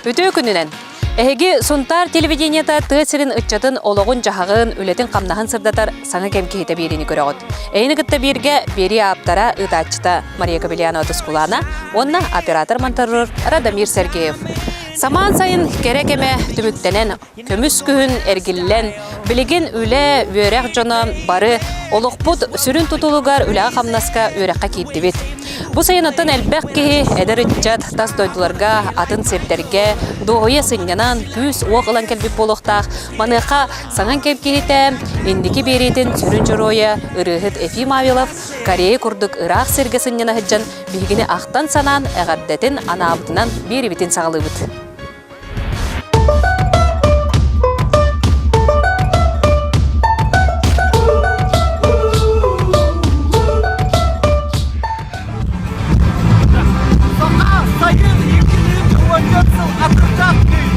Үтүө күнүнэн! Эһиги Сунтаар телевидениета тыа сирин ыччатын олоҕун-дьаһаҕын, үлэтин-хамнаһын сырдатар саҥа кэм киһитэ биэриини көрөҕүт. Эһини кытта бииргэ биэрии ааптара, ыытааччыта Мария Кобельянова Тускулаана уонна оператор-монтажер Радомир Сергеев. Самаан сайын кэрэ кэмэ түмүктэнэн, Көмүс күһүн эргиллэн, билигин үлэ, үөрэх дьоно бары олохпут сүрүн тутулугар үлэҕэ-хамнаска үөрэххэ киирдибит. Бу сайын оттон элбэх киһи, эдэр ыччат тас дойдуларга, атын сирдэргэ дуоһуйа сынньанан, күүс-уох ылан кэлбит буолуохтаах. Маныаха саҥа кэм киһитэ, инники биэриитин сүрүн дьоруойа ырыаһыт Ефим Авилов Корея курдук ыраах сиргэ сынньана сылдьан биһигини ахтан-санаан эҕэрдэтин анаабытынан биэрибитин саҕалыыбыт. Сайын 2014 сыл атырдьах күн.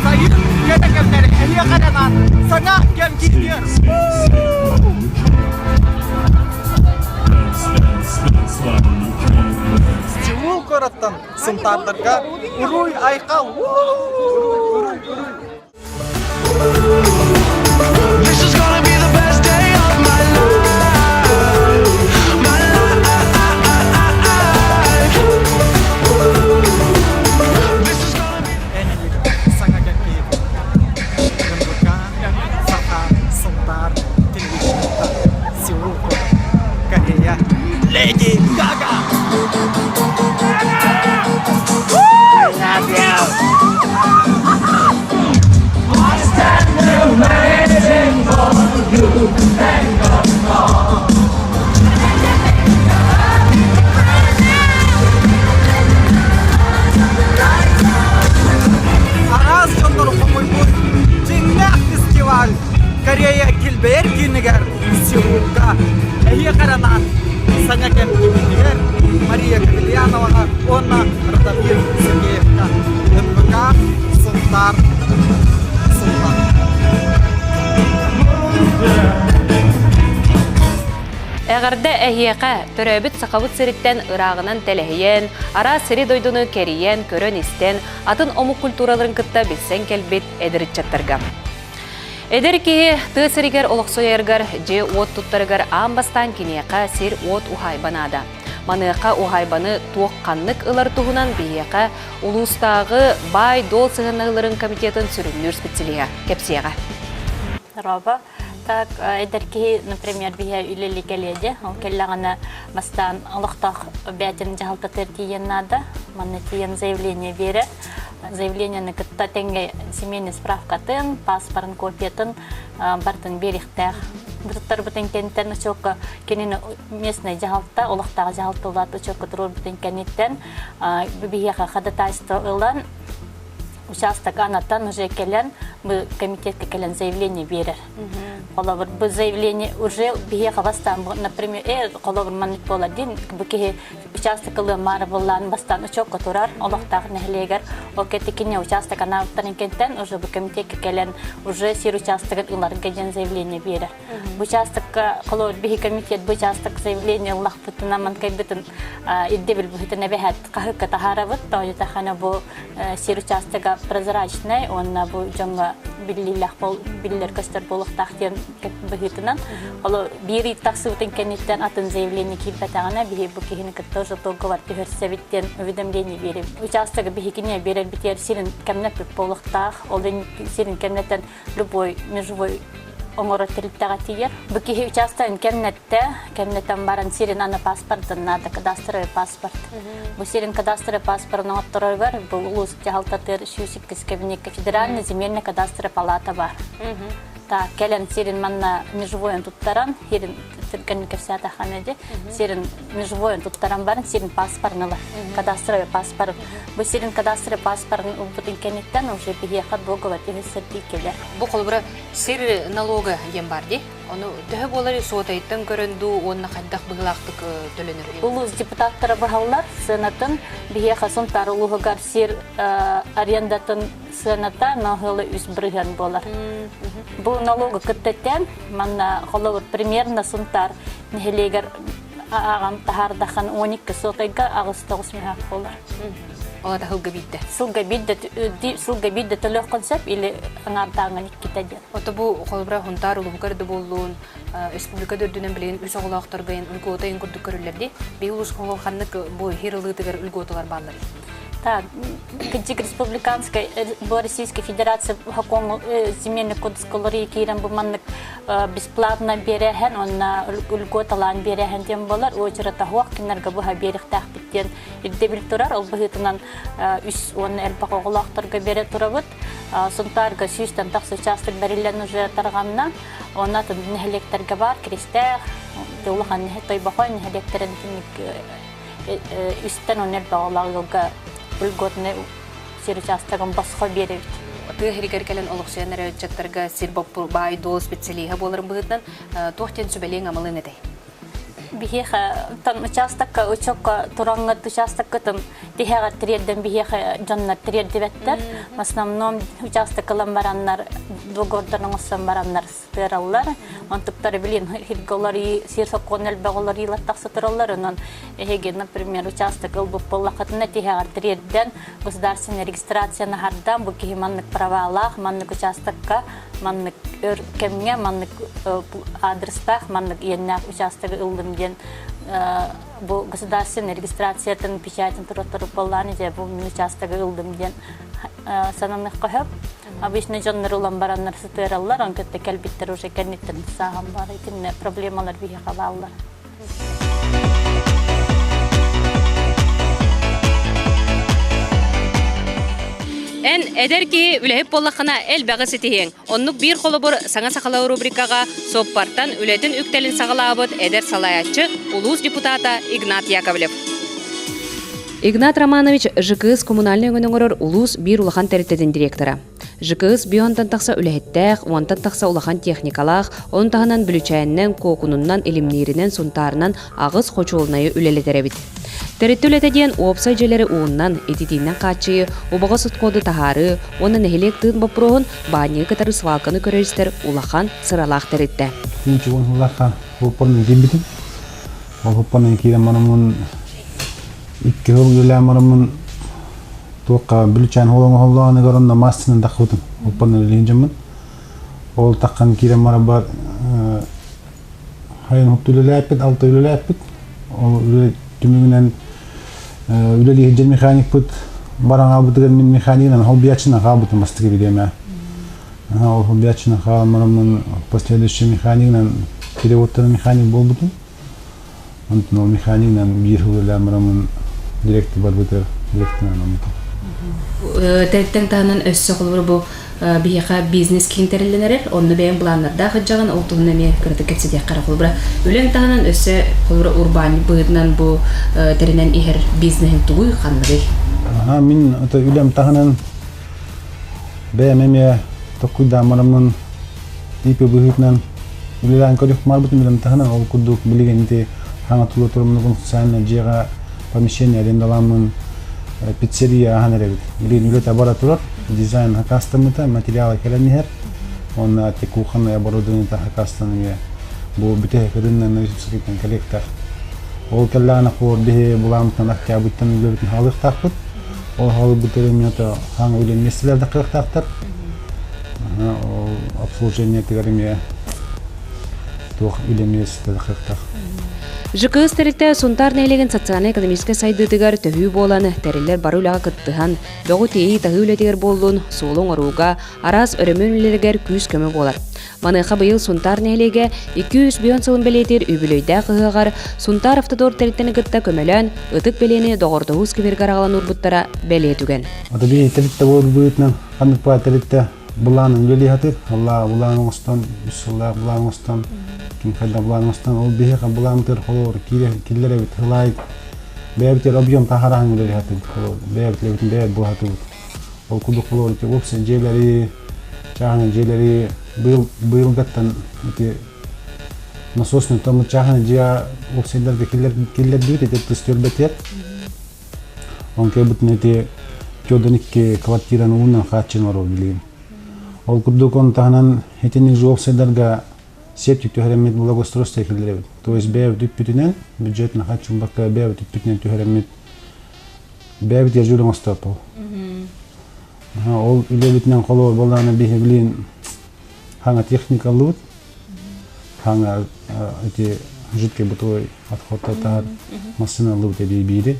Сайын кэрэ кэмнэр эһиэхэ эрэнэн саҥа кэм киирдиэр. Сеул куораттан Сунтаардарга уруй айхал! Уруй, уруй, уруй! This is gonna be the best day of my life. My life. This is gonna be. Эн саҥа кэлбит НВК Саха Сунтаар телевидениета Сеул Корея Леди Гага! Араас дьоннору хомуйбут дьиҥнээх фестиваль Корея килбэйэр киинигэр Сеулга эһиэхэ анаан саҥа кэм киинигэр Мария Капельяноваҕа уонна Радомир Сергеевка НВК Сунтаар Сунтаар Эҕэрдэ эһиэхэ төрөөбүт Сахабыт сириттэн ырааҕынан тэлэһийэн, араас сири-дойдуну кэрийэн, көрөн-истэн, атын омук культураларын кытта билсэн кэлбит эдэр ыччаттарга. Эдэр киһи тыа сиригэр олохсуйарыгар, дьиэ-уот туттарыгар аан бастаан киниэхэ сир-уот уһаайба наада. Маныаха уһаайбаны туох-ханнык ылар туһунан биһиэхэ улуустааҕы баай-дуол сыһыаннаһыыларын комитетын сүрүннүүр специалиһа кэпсиэҕэ. Роба, так эдэр киһи, например, биһэ үлэли кэлиэдэ, ол кэллэҕинэ бастаан олохтоох бээтин дьаһалтатыгар тиийэн наада, манна тиийэн заявление биэрэр. Заявлениены кытта тэҥҥэ семейный справкатын, паспорын копиятын бартын биэриэхтээх. Бутуттарбытын кэнниттэн учуокка кинини местный дьаһалта, олохтоох дьаһалта улаат учуокка туруорбутун кэнниттэн биһиэхэ ходатайство ылан участок анатан уже кэлэн бу комитетка кэлэн заявление биэрэр. Холобур, бу заявление уже биһиэхэ бастаан, например, э, холобур маннык буолар дин, бу киһи участок ылыан маары буоллаан бастаан учуокка турар олохтоох нэһилиэгэр ол кэнтикине участок анаабыттарын кэнтэн уже бу комитетка кэлэн уже сир участогын ыларга диэн заявление биэрэр. Бу участокка холобур биһи комитет бу участок заявление ыллахпытына манкайбытын ирдэбил быһытын эбэһэт хаһыкка таһаарабыт тоойутахана бу сир участога прозрачный уонна бу дьоҥҥо биллиилээх биллэр көстөр буолуохтаах диэн быһыытынан Олу биир ый тахсыбытын кэнниттэн атын заявление киирбэтэҕинэ биһи бу киһини кытта уже договор түһэрсэбит диэн уведомление биэрэбит. Участогы биһикини биэрэрбитигэр сирин кэмнэппит буолуохтаах. Ол сирин кэмнэтэн любой межевой оҥоро тэрилтэҕэ тиийэр. Бу киһи участогын кэмнэттэ, кэмнэтэн баран сирин аны паспордун наада, кадастровый паспорт. Бу сирин кадастровый паспорын оҥоттороргор бу улуус дьаһалтатыгар 102 кабинекка федеральный земельный кадастровый палата бар. Так, кэлэн сирин манна межвоен туттаран, сирин түргэнник кэпсээтэххинэ дии, сирин межвоен туттаран баран сирин паспорын ылар, кадастровый паспорын. Бу сирин кадастровый паспорын ылбытын кэнниттэн уже биһиэхэ договор түһэрсэрдии кэлэр. Бу холобура сир налога диэн баар дии. Ону төһө буолар суотайыттан көрөн дуу уонна хайдах быһыылаахтык төлөнөр? Улуус депутаттара быһаллар сыанатын биһиэхэ Сунтаар улууһугар сир арендатын сыаната ноһыала үс бырыһыан буолар. Бу налогу кытта тэҥ, манна холобур примерно Сунтаар нэһилиэгэр ааҕан таһаардахан 12 сотайга 8-9 мөһөөх буолар. Ол ата сылга биирдэ. Сылга биирдэ сылга биирдэ төлүөххүн сөп или аҥаардааҥҥын иккитэ диэн. Ото бу холобура Хунтаар улууһугар да буоллун, республика да үрдүнэн билигин үс оҕолоохторго льгота иһин курдук көрүллэр дии. Биһиги улууска ханнык бу иһир ылыытыгар льготалар баалларый? Так, кырдьык республиканскай бу Российской Федерация земельный кодекс киирэн бу маннык бесплатно биэрэһэн уонна льготалаан биэрэһэн диэн буолар очерата суох кинилэргэ быһа биэриэхтээхпит диэн ирдэбил турар. Ол быһыытынан үс уонна элбэх оҕолоохторго биэрэ турабыт. Сунтаарга сүүстэн тахса учаастак бэриллэн уже тарҕанна. Онно атын нэһилиэктэргэ баар Киристээх, улахан Тойбохой нэһилиэктэрин үстэн он элбэх оҕолоох ыалга льготный сир учаастагын босхо биэрэбит. Тыа сиригэр кэлэн олохсуйан эрэр ыччаттарга сир боппур баай-дуол специалиһа буоларын быһыытынан туох диэн сүбэлиэҥ-амалыаҥ этэй? Биһиэхэ там учаастакка учокко тураҥҥыт учаастаккытын тиһэҕэр тириэрдэн биһиэхэ дьоннор тириэрдибэттэр. В основном учаастак ылан бараннар договордарын оҥостон бараннар сытыараллар. Онтуктары билин сиргэ олорыы, сир сокуон элбэх олорыылар тахса тураллар. Онон эһиги, например, учаастак ылбыт буоллаххытына тиһэҕэр тириэрдэн государственная регистрацияны аһардан бу киһи маннык правалаах, маннык учаастакка маннык өр кэмҥэ маннык адрестаах, маннык иэннээх учаастагы ыллым диэн бу государственная регистрациятын печатин туруоттарып буоллаан дьэ бу мин учаастагы ыллым диэн сананыахха сөп. Обычно дьоннор ылан бараннар сытыараллар, он кытта кэлбиттэр уже кэнниттэн сааһан бар итиннэ проблемалар биһиэхэ бааллар. Эн эдэр киһи үлэһит буоллаххына элбэҕи ситиһиэҥ. Оннук биир холобур саҥа сахалыы рубрикаҕа суоппартан үлэтин үктэлин саҕалаабыт эдэр салайааччы, улуус депутата Игнат Яковлев. Игнат Романович ЖКС коммунальнай өҥөнү оҥорор улуус биир улахан тэрилтэтин директора. ЖКС бионтан тахса үлэһиттээх, уонтан тахса улахан техникалаах, ону таһынан Бүлүчээнинэн, Куокунунан, Илимнииринэн, Сунтаарынан аҕыс хочуолунайы үлэлэтэр эбит. Тэрилтэ үлэтэ диэн уопсай дьиэлэри ууннан, ититиинэн хааччыйыы, убаҕас отходу таһаарыы уонна нэһилиэк тыын боппуруоһун баанньыгы кытары свалканы көрөр-истэр улахан, сыралаах тэрилтэ. Күн чугун сылларга хоппорун киирбитим. Ол хоппорун киирэн бараммын икки сыл үлэлээн бараммын туохха Бүлүчээн уол оҥоһуллаҕыныгар онно массынан таххыбытым. Оппон үлэлиин дьоммун. Ол таххан киирэн барабар хайын хоппут үлэлээппит, алта үлэлээппит. Ол үлэ түмүгүнэн үлэлиир дьэн механикпыт баран хаалбытыгар мин механигынан холбуйааччынан хаалбытым бастакы бириэмэ. Ол холбуйааччынан хаалан бараммын последующий механигынан переводтан механик буолбутум. Онтон ол механигынан биир сыл үлэлээн бараммын директор барбытыгар директорынан оммутум. Тэрилтэҥ таһынан өссө холобура бу биһиэхэ бизнес киин тэриллэн эрэр, онно бэйэҥ былааннардаах сылдьаҕын, ол туһунан эмиэ кыратык кэпсэтиэххэ эрэ. Холобура, үлэҥ таһынан өссө холобура урбаанньык быһыытынан бу тэринэн иһэр бизнеһиҥ тугуй, ханныгый? Аха, мин ото үлэм таһынан бэйэм эмиэ толкуйдаан бараммын ИП быһыытынан үлэлээн көрүөх барбытым үлэм таһынан ол курдук билигин ити хаҥа тула турумнугун социальнай дьиэҕэ помещение арендаламмын пиццерия аһан эрэбит. Билигин үлэтэ бара турар, дизайн хакаастаммыта, материала кэлэн иһэр. Уонна те кухонное оборудование хакаастанан эмиэ бу бүтэһик ырыннан Новосибирскайтан коллектор. Ол кэллэҕинэ хуор биһи булааммытынан октябрьтан үлэбитин хаалыахтаахпыт. Ол хаалбыт ырынньа хаҥа үлэ миэстэлэр да кыахтаахтар. Ол обслуживаниетыгар эмиэ туох үлэ миэстэтэ кыахтаах. ЖКС тэрилтэ Сунтаар нэһилиэгин социальнай-экономическай сайдыытыгар төһүү буолан, тэриллэр бары үлэҕэ кыттыһан, бөҕү тиэйии-таһыы үлэтигэр буоллун, суолу оҥорууга, араас өрөмүөн үлэлэригэр күүс-көмө буолар. Маныаха быйыл Сунтаар нэһилиэгэ 200 сылын бэлиэтиир үбүлүөйдээх ыһыаҕар Сунтаар Автодор тэрилтэни кытта көмөлөөн, ытык бэлиэни доҕордоһуу сквергэ аҕалан уурбуттара бэлиэ түгэн. Аты тэрилтэ буолбутунан ханнык баар тэрилтэ былаанын үлэлии сатыыр. Аллаа былаан оҥостон, үс сыллаах былаан оҥостон, ким хайдах былаан оҥостон, ол биһиэхэ былааммытыгар холобур киллэр эбит, ылаайыт бэйэбитигэр объем таһараһын үлэлии сатыыбыт, холобур, бэйэбит үлэбитин бэйэбит була сатыыбыт. Ол курдук холобур ити уопсай дьиэлэри, чааһынай дьиэлэри быйыл быйылгаттан ити насосный томмут чааһынай дьиэ уопсайдарга киллэрдибит, ити түстүөрбэтиэр. Онкебытын ити Федор икки квартираны уунан хааччын оҥорор билигин. Ол курдук он таһынан итинник жуопсайдарга септик түһэрэммит благоустройство киллэрэбит. То есть бэйэбит үппүтүнэн, бюджетин хааччыллыбакка бэйэбит үппүтүнэн түһэрэммит. Бэйэбит ежүлүҥ остооппул. Ол үлэбитинэн холобур буоллаҕына биһиги хаҥа техника ыллыбыт. Хаҥа ити жидкий бытовой отходтар массыына ыллыбыт эбии биири.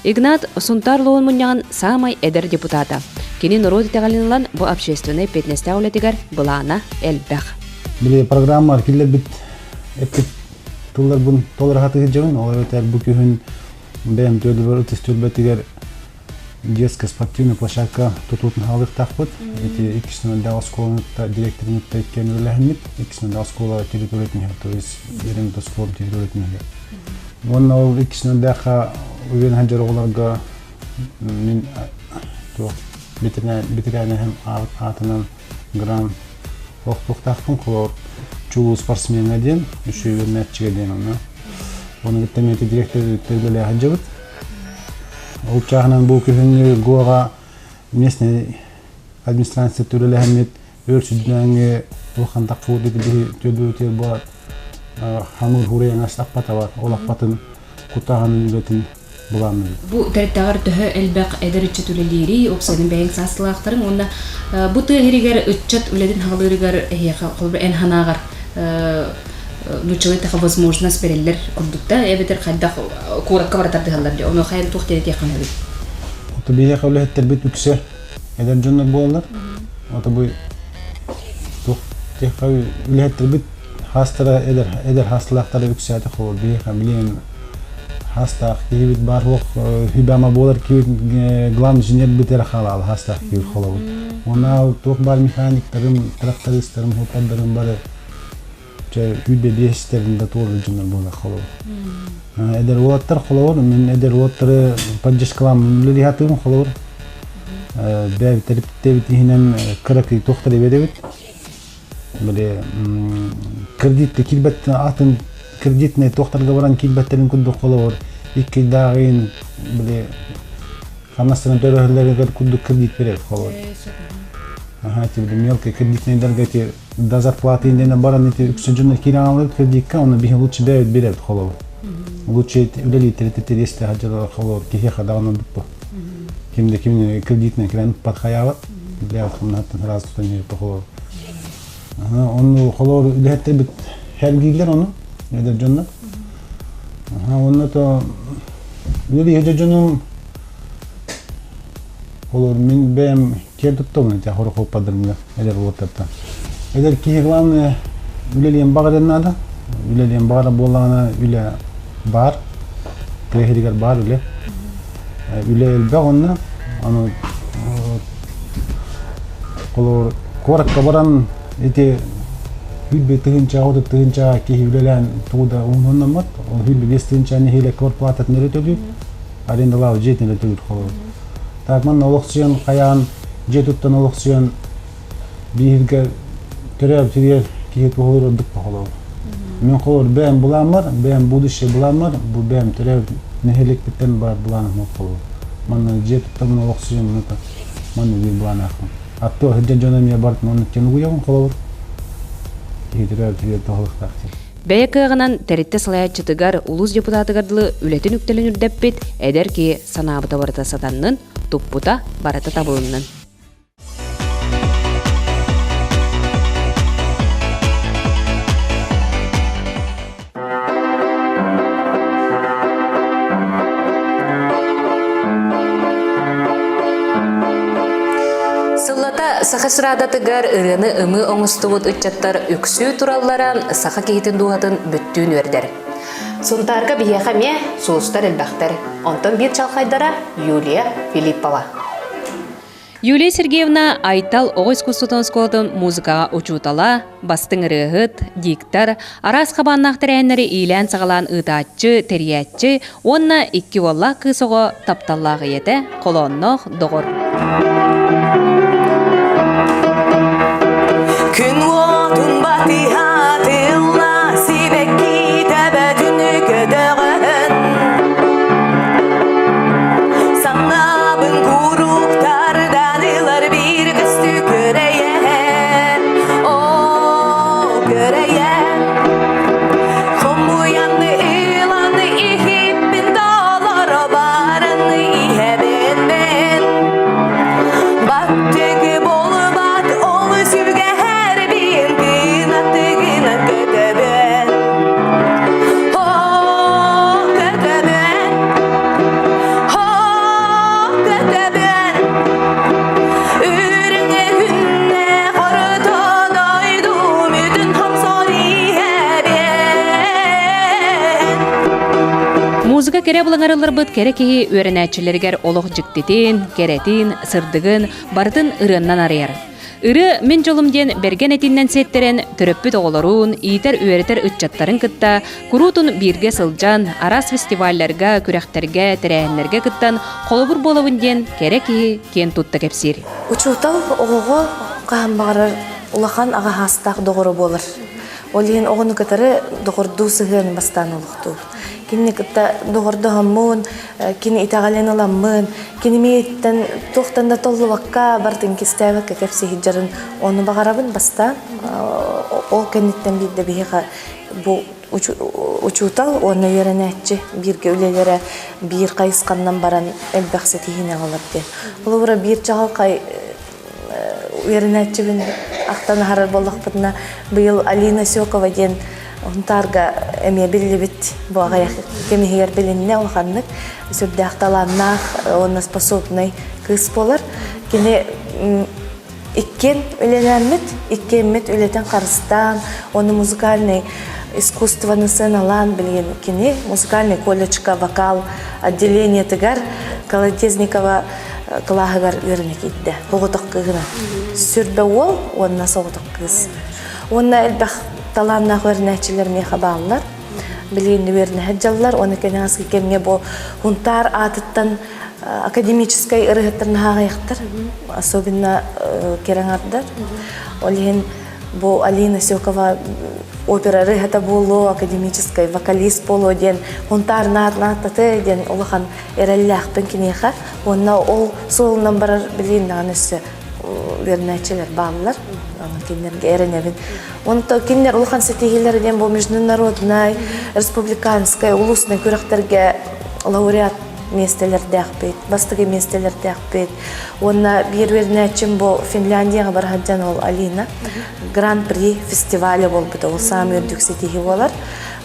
Игнат Сунтаар Лоон мунньаҕын саамай эдэр депутата. Кини норуот итэҕэлин ылан бу общественнай эппиэтинэстээх үлэтигэр былаана элбэх. Били программалар киллэрбит эппит тылларбын толоро сатыыр Ол эбэтэр бу күһүн бэйэм түөлбэр ытыс түөлбэтигэр детская спортивная площадка тутуутун хаалыахтаахпыт. Ити иккис номердаах оскуоланы директорын кытта иккиэн үлэлэһиммит. Иккис номердаах оскуола территориятын иһэр, то есть үөрэммит оскуола территориятын иһэр. Уонна ол иккис номердаахха уйан сылдьар оҕолорго мин туох бэтэрээнэһим аатынан грант олохтуохтаахпын холоор чулуу спортсмеҥҥа диэн үчүгэй үөрэнээччигэ диэн онно ону кытта эмиэ директор үлэлээх сылдьабыт ол чааһынан бу күһүҥҥү ГО-ҕа местный администрация үлэлэһэммит өр сүрдээҥҥи улахан таххыбыт биһи түөлбүтүгэр буолат хамыыр хуруйаҥас аппата бар ол аппатын кутааһынын үлэтин былаанныыбыт. Бу тэрилтэҕэр төһө элбэх эдэр ыччат үлэлиирий, уопсайынан бэйэҥ саастыылаахтарыҥ уонна бу тыа иһигэр ыччат үлэтин хаалыырыгар эһиэхэ холобур эн санааҕар нууччалыы таха возможность бэриллэр курдук да эбэтэр хайдах куоракка бара тардыһаллар дии ону хайан туох диэтиэххин сөбүй? Ото биһиэхэ үлэһиттэрбит үксэ эдэр дьоннор буолаллар. Ото бу туох диэххэ үлэһиттэрбит хаастара эдэр эдэр хаасталаахтара үксээтэ холобур биһиэхэ билигин хаастаах киһибит баар суох хүбэма буолар киһибит главный инженербит эрэ хаалаал хаастаах киһибит холобур уонна туох баар механиктарым трактористарым хоппордарым бары чэ сүүрбэ биэстэрин да туолар дьоннор буолар холобур эдэр уолаттар холобур мин эдэр уолаттары поддержкалаан үлэлии сатыыбын холобур бэйэбит иһинэн кыракый туохтары биэрэбит били кредитте киирбэт атын кредитнэй туохтарга баран киирбэттерин курдук холобур икки ыйдааҕын били хамнастарын төлөһөллөрүгэр курдук кредит берет холобур аха ити били мелкий кредитнэйдэргэ ити до зарплаты иннинэ баран ити үксүн дьоннор киирэн аалыбыт кредикка оны биһи лучше бэйэбит беребит холобур лучше үлэлииттери тириэсте хадьалар холобур киһиэхэ даҕаны ордук бу ким да ким кредитинэн кэлэн подхайаабат бля хамнаһыттан сразу тутан иһэр холобур Онну холобур үлэһиттэрбит сэргииллэр ону эдэр дьоннор. Онно то үлэлиһэ дьонум холобур мин бэйэм киэр туттабын ити хорохоппадырымга эдэр уолаттартан. Эдэр киһи главное үлэлиэн баҕарыан наада. Үлэлиэн баҕара буоллаҕына үлэ баар. Тыа сиригэр баар үлэ. Үлэ элбэх онно. Аны холобур куоракка баран ити сүүрбэ тыһыынчаҕа 30 тыһыынчаҕа киһи үлэлээн тугу да уһуннаммат. Ол 25 тыһыынча нэһилиэк квартплататын эрэ төлүүр. Арендалаабыт дьиэтин эрэ төлүүр холобур. Так манна олохсуйан хайаан дьиэ туттан олохсуйан бииргэ төрөөбүт сиригэр киһи туһалыыр ордук холобур. Мин холобур бэйэм былааммар, бэйэм будущее былааммар, бу бэйэм төрөөбүт нэһилиэкпиттэн бар былааным холобур. Манна дьиэ туттаммын олохсуйам, манна биир былаанаахпын. Аттыа сылдьар дьон эмиэ барытын оннук диэн угуйабын холобур. Киһи төрөөбүт сиригэр туһалыахтаах диэн. Бэйэ кыаҕынан тэрилтэ салайааччытыгар, улуус депутатыгар дылы үлэтин үктэлин үрдэппит эдэр киһи санаабыта барыта сатаннын, туппута барыта табылыннын. Сыллата саха эстрадатыгар ырыаны ымыы оҥостубут ыччаттар үксүү тураллара саха киһитин дууһатын бүттүүн үөрдэр. Сунтаарга биһиэхэ эмиэ сулустар элбэхтэр. Онтон биир чалхайдара Юлия Филиппова. Юлия Сергеевна Айтал оҕо искусствотын оскуолатын музыкаҕа учуутала, бастыҥ ырыаһыт, диктор, араас хабааннаах тэрээһиннэри иилээн-саҕалаан ыытааччы, тэрийээччи уонна икки уоллаах кыыс оҕо тапталлаах ийэтэ, холоонноох доҕор. Күн уотун батыһа тылла сибэкки төбөтүн көтөҕөн Саҥабын куруктардан ылар биир көстү көрөйөн Оо, көрөйөн Хомуйан ылан иһиппин толоро баран иһэбин. кэрэ булаҥарылларбыт кэрэ киһи үөрэнээччилэригэр олох дьиктитин, кэрэтин, сырдыгын барытын ырыаннан арыйар. Ырыа мин дьолум диэн бэргэн этиннэн сиэттэрэн төрөппүт оҕолорун, иитэр-үөрэтэр ыччаттарын кытта куруутун бииргэ сылдьан, араас фестивалларга, күрэхтэргэ, тэрээһиннэргэ кыттан холобур буолабын диэн кэрэ киһи киэн тутта кэпсиир. Учуутал оҕоҕо хаһан баҕарар улахан аҕа саастаах доҕоро буолар. Ол иһин оҕону кытары доҕордуу сыһыаны бастаан олохтуубут. Кинини кытта доҕордоһоммун, кини итэҕэлин ыламмын, кини миигиттэн туохтан да толлубакка, барытын кистээбэккэ кэпсиһи дьарын ону баҕарабын бастаан. Ол кэнниттэн биирдэ биһиэхэ бу учуутал уонна үөрэнээччи бииргэ үлэлэрэ биир хайысханнан баран элбэх ситиһиини аҕалар диэн. Холобура, биир чаҕылхай үөрэнээччибин ахтан аһарар буоллахпытына, быйыл Алина Сёкова диэн Хунтаарга эмиэ биллибит бу аҕыйах кэм иһигэр билиннэ улаханнык сүрдээх талааннаах уонна способнай кыыс буолар. Кини иккиэн үлэлээммит, иккиэммит үлэтин харыстаан, уонна музыкальный искусствоны сыаналаан билигин кини музыкальный колледжка вокал отделениетыгар Колодезникова кылааһыгар үөрэнэ киирдэ. Оҕотох кыыһынан. Сүрбэ уол уонна соҕотох кыыс. Уонна элбэх талааннаах үөрэнээччилэр миэхэ бааллар. Билигин үөрэнэ сылдьаллар. Уонна кэнэҕэски кэмҥэ бу Хунтаар аатыттан академическай ырыаһыттар наһаа Особенно кэрэҥардар. Ол иһин бу Алина Сёкова опера ырыаһыта буолуо, академическай вокалист буолуо диэн Хунтаар наат-нааттаты диэн улахан эрэллээхпин киниэхэ. Уонна ол суолунан барар билигин даҕаны өссө үөрэнээччилэр бааллар. Онон кинилэргэ эрэнэбин. Онто кинилэр улахан ситиһиилэрэ диэн бу международнай, республиканскай, улуснай күрэхтэргэ лауреат миэстэлэрдээхпит, бастакы миэстэлэрдээхпит. Уонна биир үөрэнээччим бу Финляндияҕа бара сылдьан ол Алина Гран-при фестиваля буолбута. Ол саамай үрдүк ситиһии буолар.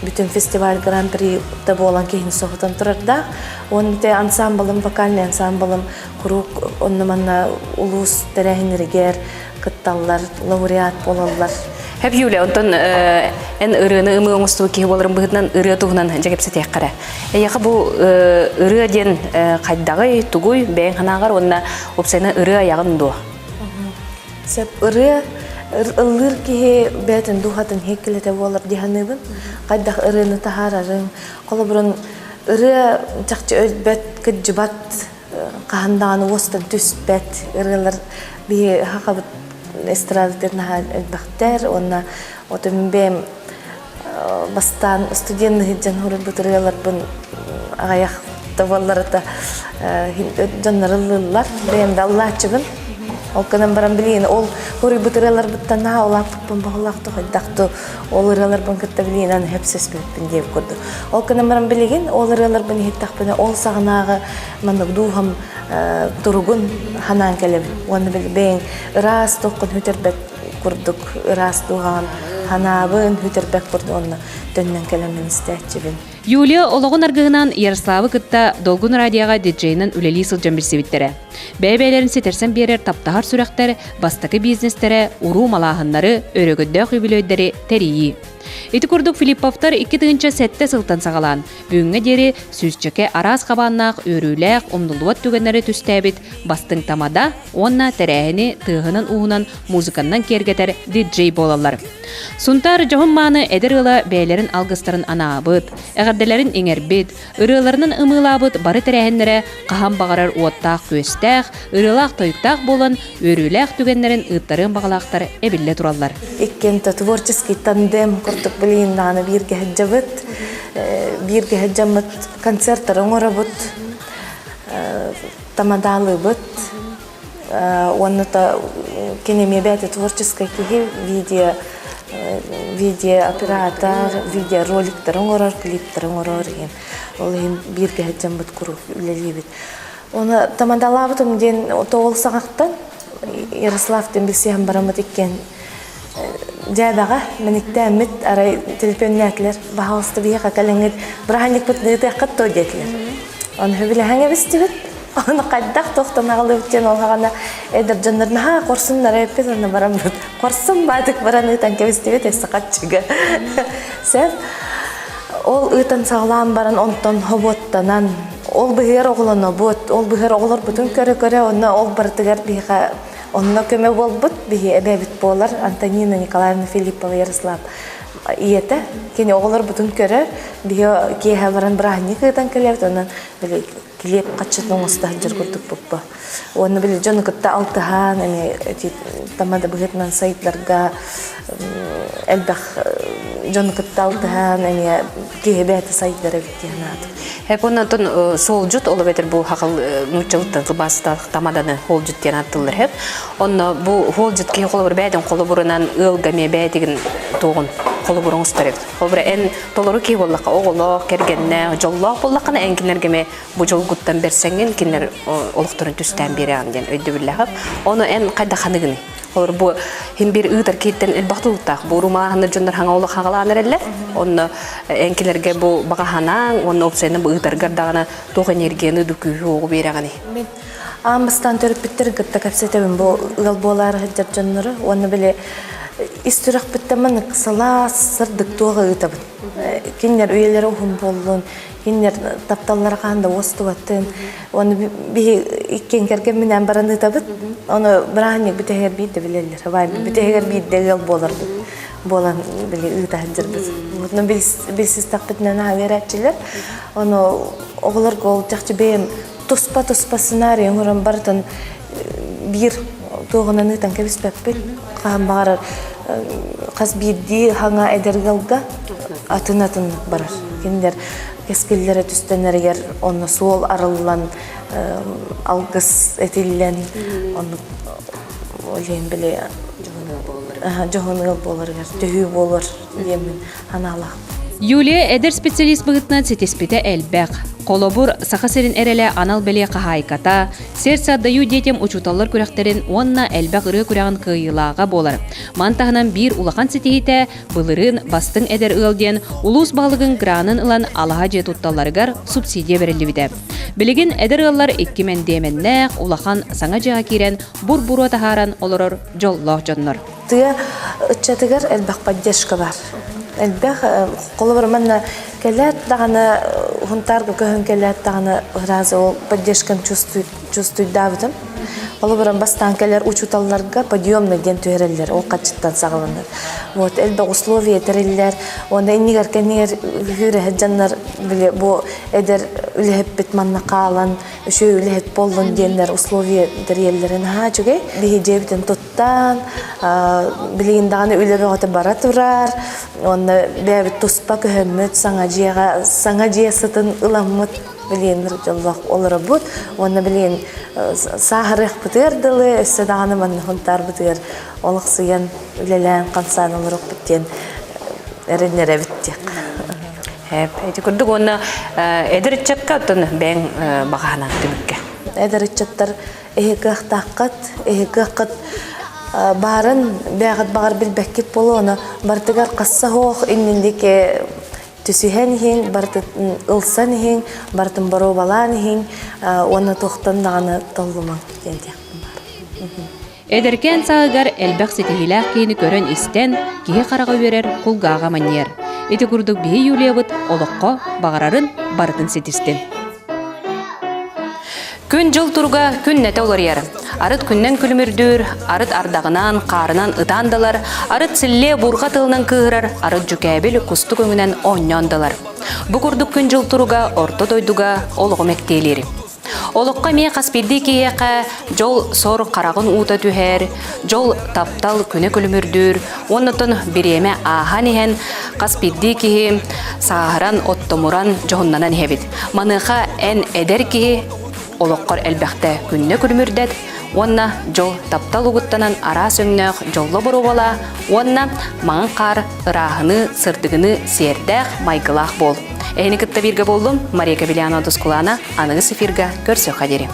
Бүтүн фестиваль Гран-при да буолан киһини соһутан турардаах. Уонна те ансамблым, вокальный ансамблым куруук онно-манна улуус тэрээһиннэригэр кытталлар, лауреат буолаллар. Хэп Юля, онтон эн ырыаны ымыы оҥостубут киһи буоларын быһыытынан ырыа туһунан дьэ кэпсэтиэххэ эрэ. Эйиэхэ бу ырыа диэн хайдаҕый, тугуй, бэйэҥ санааҕар уонна уопсайынан ырыа айаҕын дуо? Сөп ырыа ыллыыр киһи бэйэтин дууһатын иһиккилэтэ буолар дии саныыбын. Хайдах ырыаны таһаарарыҥ, холобурун ырыа чахчы өлбөт, кыдьыбат, хаһан даҕаны уостан түспэт ырыалар биһи хахабыт эстрадатыгар наһаа элбэхтэр уонна оту мин бэйэм бастаан студенный сылдьан суруйбут ырыаларбын аҕыйах да буоллар дьоннор ыллыыллар бэйэм да ыллааччыбын ол гынан баран билигин ол суруйбут ырыаларбыттан наһаа улааппыппын баҕалаах хайдах ол ырыаларбын кытта билигин аны сөпсөспөппүн диэбит курдук. Ол гынан баран билигин ол ырыаларбын иһиттэхпинэ ол саҕанааҕы маннык дууһам туругун ханаан кэлэбин. Уонна били бэйэҥ ыраас туоххун сүтэрбэт курдук ыраас дууһаҕын ханаабын сүтэрбэт курдук онно төннөн кэлэммин истээччибин. Юлия олоҕун аргыһынан Ярославы кытта Долгун радиоҕа диджейинэн үлэлии сылдьан билсибиттэрэ. Бэйэ-бэйэлэрин ситэрсэн биэрэр таптаһар сүрэхтэр бастакы бизнестэрэ уруу малааһыннары, өрөгөйдөөх үбүлүөйдэри тэрийии. Ити курдук Филипповтар 2007 сылтан саҕалаан, бүгүҥҥэ диэри сүүсчэкэ араас хабааннаах үөрүүлээх, умнуллубат түгэннэри түстээбит бастыҥ тамада уонна тэрээһини тыаһынан-ууһунан музыканнан киэргэтэр диджей буолаллар. Сунтаар дьоһун-мааны эдэр ыала бэйэлэрин алгыстарын анаабыт, эҕэрдэлэрин иҥэрбит, ырыаларынан ымыылаабыт бары тэрээһиннэрэ хаһан баҕарар уоттаах-күөстээх, ырыалаах-тойуктаах буолан, үөрүүлээх түгэннэрин ыыттарыан баҕалаахтар эбиллэ тураллар. Иккиэн творческий тандем курдук билигин даҕаны бииргэ сылдьабыт, бииргэ сылдьаммыт концерттары оҥоробут, тамадаалыыбыт. Уонна кини эмиэ бэйэтэ творческай киһи, видео видеооператор, видеороликтары оҥорор, клиптары оҥорор иһин. Ол иһин бииргэ сылдьаммыт куруук үлэлиибит. Оны тамадалаабытым диэн тоҕол саҕахтан Ярославтан билсиһэн бараммыт иккиэн дьээбэҕэ мэниктээммит арай төлөпүөннээтилэр баһаалыста биһиэхэ кэлэҥҥит бырааһынньыкпытын ыытыаххыт дуо диэтилэр. Ону сөбүлэһэн эбистибит. Ону хайдах туохтан аҕалыбыт диэн ол хаҕана эдэр дьоннор наһаа хорсуннара эппит онно бараммыт. Хорсун баатык баран ыытан кэбистибит өссө хаччыга. Сөп. Ол ыытан саҕалаан баран онтон хобуоттанан, ол быһыар оҕолонобут, ол быһыар оҕолорбутун көрө-көрө, онно ол барытыгар биһиэхэ онно көмө буолбут биһи эбээбит буолар Антонина Николаевна Филиппова Ярослав ийэтэ. Кини оҕолорбутун көрөр, биһи киэһэ баран бырааһынньык ыытан кэлэбит, онон били килиэп хаччытын оҥосто сылдьар курдук буппа. Уонна били дьону кытта алтыһан, эми тамада быһыытынан сайтларга элбэх дьону кытта алтыһан, эмиэ киһи бэйэтэ сайдар эбит диэн аатым. Хэп оннотон суолдьут ол эбэтэр бу хахыл нууччалыттан тылбаастаах тамаданы хуолдьут диэн аттыллар хэп. Онно бу хуолдьут киһи холобур бэйэтин холобурунан ыалга эмиэ бэйэтигин туоҕун холобурун устар эбит. Холобура эн толору киһи буоллахха оҕолоох, кэргэннээх, дьоллоох буоллаххына эн кинилэргэ эмиэ бу дьолгуттан бэрсэҥҥин кинилэр олохторун түстээн биэрэҕин диэн өйдөбүллээх. Ону эн хайдах ханыгыный? Олор бу хин бир ыытар киһиттэн элбэх тулуктаах. Бу урумааһыннар дьоннор хаҥа олох хаҥалаан эрэллэр. Онно эн кинилэргэ бу баҕаһанаан уонна опцияны бу ыытаргар даҕаны туох энергияны күүһү уоҕу биэрэҕиний? Мин аан бастаан төрөппүттэрин кытта кэпсэтэбин бу ыал буолаары сылдьар дьоннору уонна били ис сүрэхпиттэн маннык сылаас сырдык туоҕа ыытабын. Кинилэр үйэлэрэ уһун буоллун, кинилэр тапталлара хаһан да уостубатын. Уонна биһи иккиэн кэргэмминээн баран ыытабыт. Ону бырааһынньык бүтэһигэр биирдэ билэллэр. Бүтэһигэр биирдэ ыал буоларбыт буолан били ыыта сылдьарбыт. Онно билсистэхпитинэ наһаа үөрээччилэр. Ону оҕолорго ол чахчы бэйэм туспа-туспа сценарий оҥорон барытын биир туоҕунан ыытан кэбиспэппит. Хаһан баҕарар хас биирдии хаҥа эдэр ыалга атын-атын барар. Кинилэр кэскиллэрэ түстэнэригэр онно суол арыллан, алгыс этиллэн, оннук олиэн били дьоһун ыал буоларыгар төһүү буолар диэммин санаалаахпын. Юлия эдэр специалист быһыытынан ситиспитэ элбэх. Холобур, Саха сирин эрэлэ анал бэлиэ хаһаайката, «Сердце отдаю детям» учууталлар күрэхтэрин уонна элбэх ырыа күрэҕин кыайыылааҕа буолар. Маны таһынан биир улахан ситиһиитэ былырыын бастыҥ эдэр ыал диэн улуус баһылыгын гранын ылан алаһа дьиэ тутталларыгар субсидия бэриллибитэ. Билигин эдэр ыаллар икки мэндиэмэннээх улахан саҥа дьиэҕэ киирэн бур-буруо таһааран олорор дьоллоох дьоннор. Тыа ыччатыгар элбэх поддержка бар. Элбэх, холобур, манна кэлээт даҕаны, Хунтаарга көһөн кэлээт даҕаны сразу ол поддержканы чувствуйдаабытым. Холобура, бастаан кэлэр учууталларга подъемный диэн түһэрэллэр, ол хаччыттан саҕаланар. Вот, элбэх условия тэриллэр. Уонна иннигэр кэннигэр үһүрэһит дьоннор били бу эдэр үлэһиппит манна хаалан, үчүгэй үлэһит буоллун диэннэр условия тэрийэллэрэ наһаа үчүгэй. Биһи дьиэбитин туттан, билигин даҕаны үлэ бөҕөтө бара турар. Уонна бэйэбит туспа көһөммүт, саҥа дьиэҕэ, саҥа дьиэ сытын ыламмыт билигин дьоллоох олоробут. Уонна билигин сааһырыахпытыгар дылы, өссө даҕаны манна Хунтаарбытыгар олохсуйан, үлэлээн, хамсаан олоруохпут диэн эрэннэрэбит диэх. Ити курдук уонна эдэр ыччакка оттон бэйэҥ баҕаһынан түмүккэ. Эдэр ыччаттар эһи кыахтааххыт, эһи кыаххыт баарын бэйэҕит баҕар билбэккит буолуо, ону барытыгар хасса суох иннинники түсүһэн иһиҥ, барытын ылсан иһиҥ, барытын боруобалаан иһиҥ уонна туохтан даҕаны толлумаҥ диэн диэхпин баар. Эдэркээн сааһыгар элбэх ситиһиилээх киһини көрөн-истэн, киһи хараҕа үөрэр, кулгааҕа манньыйар. Ити курдук биһи Юлиябыт олоххо баҕарарын барытын ситистин. Күн-дьыл туруга күннэтэ уларыйар. Арыт күннэн күлүмүрдүүр, арыт ардаҕынан, хаарынан ытаан далар, арыт силлиэ буурҕа тылынан кыыһырар, арыт дьүкээбил кустук өҥүнэн оонньоон далар. Бу курдук күн-дьыл туруга орто дойдуга олоҕу мэктиэлиир. Олоххо эмиэ хас биирдии киһиэхэ дьол сор хараҕын уута түһэр, дьол таптал күнэ күлүмүрдүүр, уоннатон бириэмэ ааһан иһэн хас биирдии киһи сааһыран, оттомуран, дьоһуннанан иһэбит. Маныаха эн эдэр киһи олоххор элбэхтэ күннэ күлүмүрдэт уонна дьол таптал угуттанан араас өҥнөөх дьолло боруобалаа уонна маҥан хаар ырааһыны, сырдыгыны сиэрдээх, майгылаах буол. Эһини кытта бииргэ буоллум Мария Кабельянова Тускулаана аныгыс эфирга көрсүөххэ диэри.